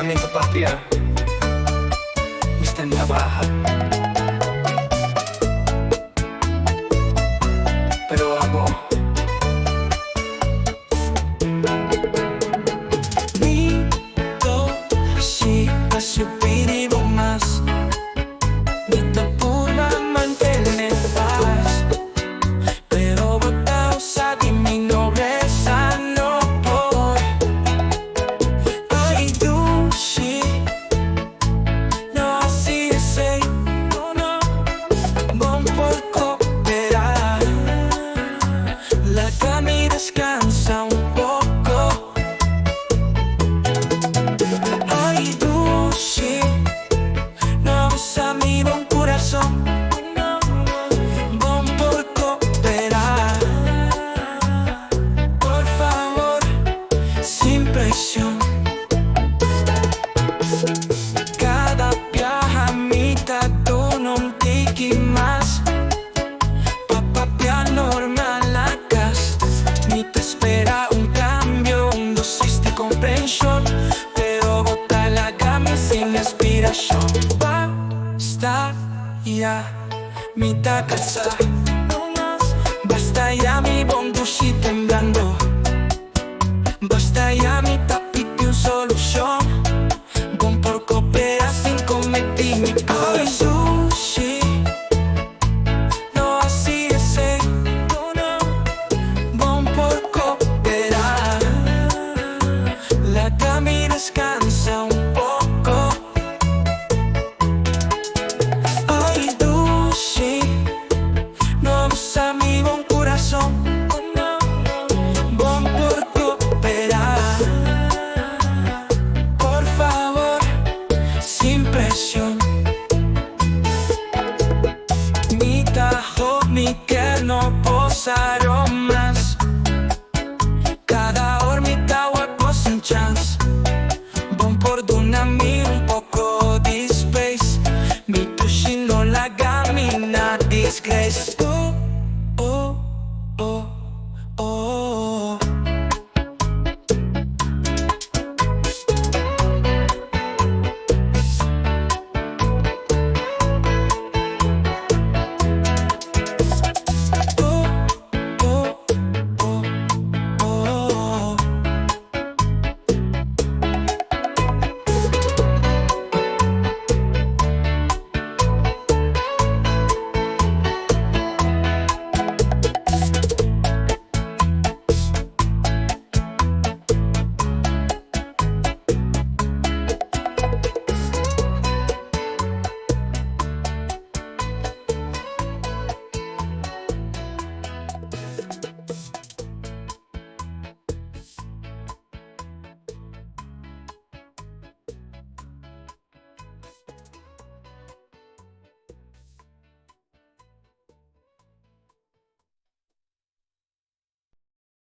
mi ta papia, mi stem ta baha. Pero abo. Mi dushi, pa pidi bo mas. Mi ta purba mantené pas. Pero bo ta usa di mi noblesa, no por. Ay, dushi, no hasi esei, no, no. Bo n' por koperá. Laga mi deskansá un poko. Ay, dushi, no usa mi bon kurason. Bo n' por koperá. Por fabor, sin preshon. Kada biaha mi ta duna un tiki mas. Pa papia normal na kas. Mi ta spera un kambio, un dosis di komprenshon. Pero bo ta laga mi sin inspirashon. Basta ya, mi ta kansá.